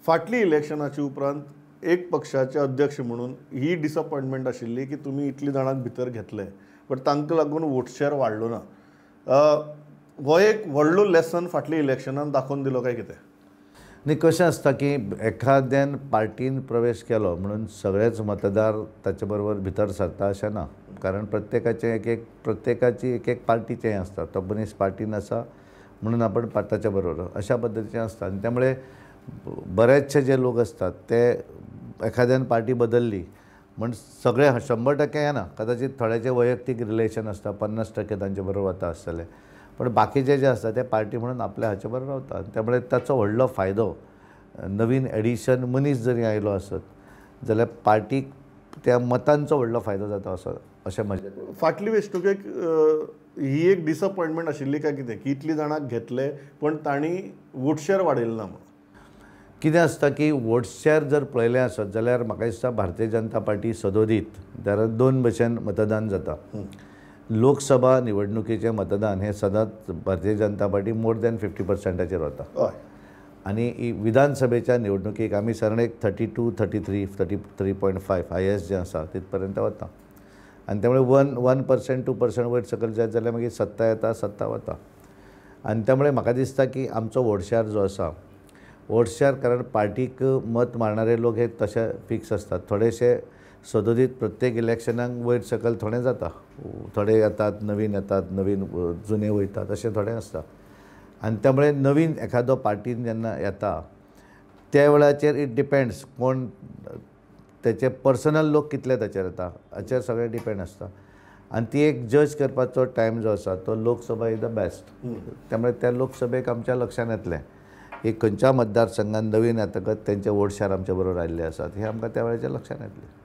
फाटली इलेक्शनाच्या उपरांत एक पक्षाचे अध्यक्ष म्हणून ही डिसअपॉयंटमेंट आशिल्ली की तुमी इतली जाणांक भितर घेतले बट तांकां लागून वोट शेअर वाडलो ना. हो एक व्हडलो लेसन फाटल्या इलेक्शनान दाखोवन दिलो काय कितें? न्ही, कशें आसता की एखाद्यान पार्टीन प्रवेश केलो म्हणून सगळेच मतदार ताचे बरोबर भितर सरता अशें ना, कारण प्रत्येकाचें एक एक प्रत्येकाची एक एक पार्टीचें हें आसता. तो मनीस पार्टीन आसा म्हणून आपण ताच्या बरोबर अशा पद्दतीचें आसता. आनी त्यामुळे बरेचशे जे लोक आसतात ते एखाद्यान पार्टी बदलली म्हण सगळे 100% येना, कदाचित थोड्याचे वैयक्तीक रिलेशन आसता, 50% तांचे बरोबर वता आसतले, पण बाकीचे जे आसता ते पार्टी म्हणून आपल्या हाचे बरोबर रावता. आनी त्यामुळे ताचो व्हडलो फायदो नवीन एडिशन मनीस जरी आयलो आसत जाल्यार पार्टीक त्या मतांचो व्हडलो फायदो जाता असो अशें म्हजें. फाटली वेंचणुकेक ही एक डिसअपॉयंटमेंट आशिल्ली काय कितें की इतली जाणांक घेतले पण तांणी वोट शेअर वाडयलो ना म्हणून? कितें आसता की वोट शेअर जर पळयलें आसत जाल्यार म्हाका दिसता भारतीय जनता पार्टी सदोदीत जाल्यार दोन भशेन मतदान जाता. लोकसभा निवडणुकीचें मतदान हें सदांच Bharatiya Janata party more than 50%चेर वता. आनी विधानसभेच्या निवडणुकीक आमी सादारण एक 32, 33, 33.5 हायस्ट जें आसा तितपर्यंत वता. आनी त्यामुळे 1%, 2% वयर सकयल जायत जाल्यार मागीर सत्ता येता, सत्ता वता. आनी त्यामुळे म्हाका दिसता की आमचो वोट शेअर जो आसा, वोट शेअर कारण पार्टीक मत मारणारे लोक हे तशे फिक्स आसतात. थोडेशे सदोदीत प्रत्येक इलेक्शनाक वयर सकयल थोडे जाता, थोडे येतात नवीन येतात, नवीन जुने वयतात, अशें थोडें आसता. आनी त्यामुळे नवीन एखादो पार्टीन जेन्ना येता त्या वेळाचेर it depends कोण तेचे पर्सनल लोक कितले ताचेर येता हाचेर सगळें डिपेंड आसता. आनी ती एक जज करपाचो टायम जो आसा तो लोकसभा is the best. त्यामुळे त्या लोकसभेक आमच्या लक्षांत येतलें की खंयच्या मतदारसंघान नवीन येतकच तेंचे वोट शेअर आमच्या बरोबर आयिल्ले आसात हें आमकां त्या वेळाचेर लक्षांत येतलें.